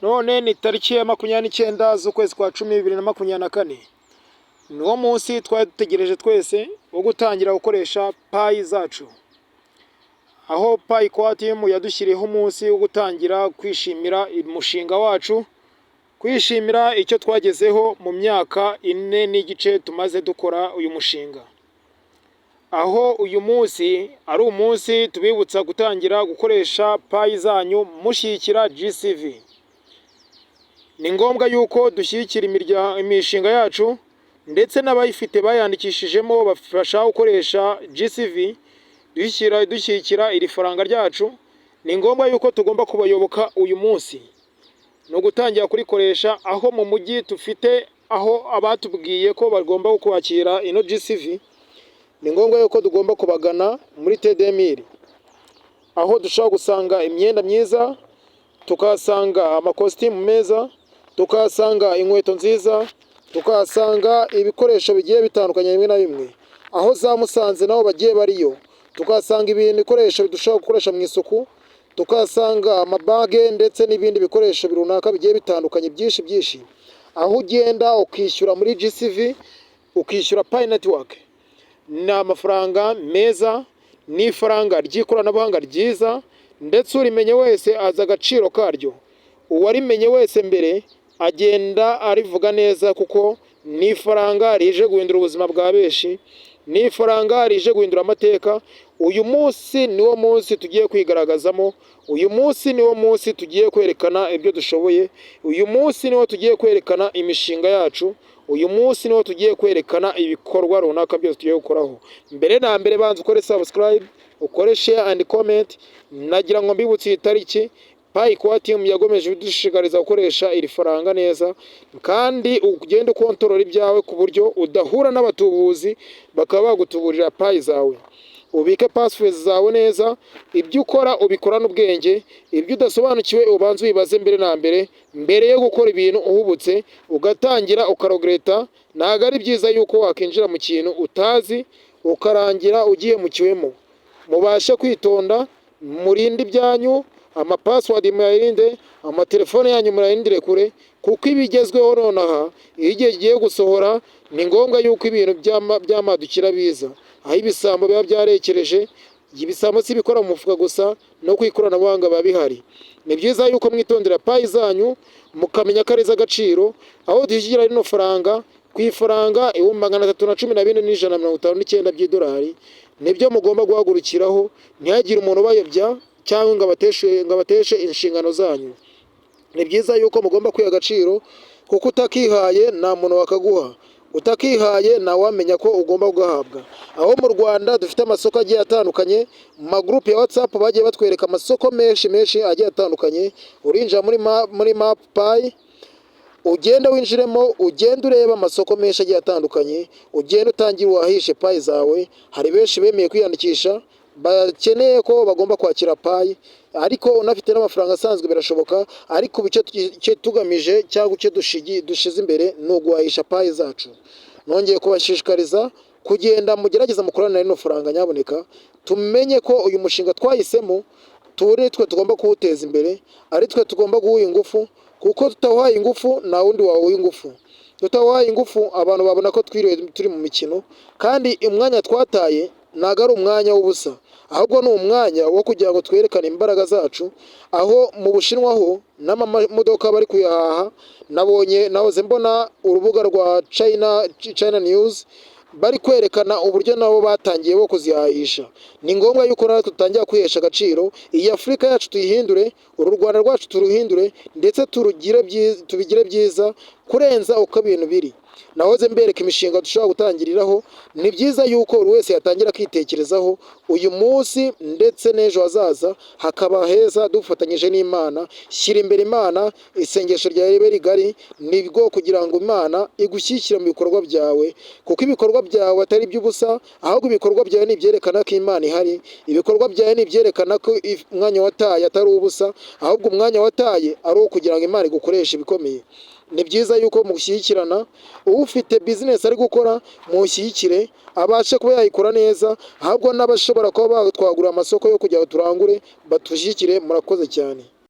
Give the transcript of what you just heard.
None ni tariki ya 29 z'ukwezi kwa 10 2024. Ni wo munsi twari dutegereje twese wo gutangira gukoresha Pi zacu. Aho Pi Core Team yadushyiriyeho umunsi wo gutangira kwishimira umushinga wacu, kwishimira icyo twagezeho mu myaka 4.5 tumaze dukora uyu mushinga. Aho uyu munsi ari umunsi tubibutsa gutangira gukoresha Pi zanyu mushyigikira GCV. Ni ngombwa yuko dushyigikira imishinga yacu, ndetse n'abayifite bayandikishijemo bafasha gukoresha GCV, dushyigikira iri faranga ryacu. Ni ngombwa yuko tugomba kubayoboka. Uyu munsi ni ugutangira kurikoresha, aho mu mujyi dufite aho abatubwiye ko bagomba kwakira ino GCV. Ni ngombwa yuko tugomba kubagana muri T2000, aho dushobora gusanga imyenda myiza, tukahasanga amakositimu meza, tukahasanga inkweto nziza, tukahasanga ibikoresho bigiye bitandukanye bimwe na bimwe. Aho za Musanze nabo bagiye bariyo, tukahasanga ibintu, ibikoresho dushobora gukoresha mu isuku, tukahasanga amabage ndetse n'ibindi bikoresho runaka bigiye bitandukanye byinshi byinshi. Aho ugenda ukishyura muri GCV, ukishyura Pi Network. Ni amafaranga meza, ni ifaranga ry'ikoranabuhanga ryiza, ndetse urimenye wese azi agaciro karyo. Uwarimenye wese mbere agenda arivuga neza, kuko ni ifaranga rije guhindura ubuzima bwa benshi, ni ifaranga rije guhindura amateka. Uyu munsi ni wo munsi tugiye kwigaragazamo, uyu munsi ni wo munsi tugiye kwerekana ibyo dushoboye, uyu munsi niwo tugiye kwerekana imishinga yacu, uyu munsi niwo tugiye kwerekana ibikorwa runaka byose tugiye gukoraho. Mbere na mbere, banza ukore subscribe, ukore share and comment. Nagira ngo mbibutse iyi tariki. Pi Core Team yagomeje idushishikariza gukoresha iri faranga neza, kandi ugende ukontorora ibyawe ku buryo udahura n'abatubuzi bakaba bagutuburira Pi zawe. Ubike passphrase zawe neza, ibyo ukora ubikorane ubwenge, ibyo udasobanukiwe ubanze ubibaze mbere na mbere, mbere yo gukora ibintu uhubutse ugatangira ukaregretta. Ntabwo ari byiza yuko wakinjira mu kintu utazi ukarangira ugihemukiwemo. Mubashe kwitonda, murinde ibyanyu, amapassword muyarinde, amatelefone yanyu muyarindire kure, kuko ibigezweho nonaha, iyo igihe kigiye gusohora, ni ngombwa yuko ibintu by'amadukira biza, aho ibisambo biba byarekereje. Ibisambo si ibikora mu mufuka gusa, no ku ikoranabuhanga biba bihari. Ni byiza yuko mwitondera Pi zanyu, mukamenya ko ari iz'agaciro. Aho dushyira rino faranga ku ifaranga 314,159 by'idolari, nibyo mugomba guhagurukiraho. Ntihagire umuntu ubayobya cyangwa ngo abateshe inshingano zanyu. Ni byiza yuko mugomba kwiha agaciro, kuko utakihaye nta muntu wakaguha, utakihaye ntawamenya ko ugomba kugahabwa. Aho mu Rwanda dufite amasoko agiye atandukanye, mu magurupe ya WhatsApp bagiye batwereka amasoko menshi menshi agiye atandukanye. Urinjira muri map Pi, ugende winjiremo, ugende urebe amasoko menshi agiye atandukanye, ugende utangire uhahishe Pi zawe. Hari benshi bemeye kwiyandikisha, bakeneye ko bagomba kwakira Pi, ariko unafite n'amafaranga asanzwe birashoboka. Ariko ubu icyo tugamije cyangwa icyo dushize imbere ni uguhahisha Pi zacu. Nongeye kubashishikariza kugenda mugerageza mukorane na rino faranga. Nyaboneka tumenye ko uyu mushinga twahisemo turi twe tugomba kuwuteza imbere, ari twe tugomba guha ingufu, kuko tutawuhaye ingufu nta wundi wawuha ingufu. Tutawuhaye ingufu, abantu babona ko twiriwe turi mu mikino, kandi umwanya twataye ntabwo ari umwanya w'ubusa, ahubwo ni umwanya wo kugira ngo twerekane imbaraga zacu. Aho mu Bushinwa ho n'amamodoka bari kuyahaha. Nabonye, nahoze mbona urubuga rwa China News bari kwerekana uburyo nabo batangiye bo kuzihahisha. Ni ngombwa yuko natwe dutangira kwihesha agaciro. Iyi Afurika yacu tuyihindure, uru Rwanda rwacu turuhindure, ndetse turugire tubigire byiza kurenza uko ibintu biri. Nahoze mbereka imishinga dushobora gutangiriraho. Ni byiza yuko buri wese yatangira kwitekerezaho uyu munsi, ndetse n'ejo hazaza hakaba heza dufatanyije n'Imana. Shyira imbere Imana, isengesho ryawe ribe rigari, nibwo kugira ngo Imana igushyigikire mu bikorwa byawe, kuko ibikorwa byawe atari iby'ubusa, ahubwo ibikorwa byawe ni ibyerekana ko Imana ihari. Ibikorwa byawe ni ibyerekana ko umwanya wataye atari uw'ubusa, ahubwo umwanya wataye ari uwo kugira ngo Imana igukoreshe ibikomeye. Ni byiza yuko mushyigikirana. Ufite business ari gukora, mushyigikire abashe kuba yayikora neza. Ahubwo n'abashobora kuba batwagura amasoko yo kugira ngo turangure, batushyigikire. Murakoze cyane.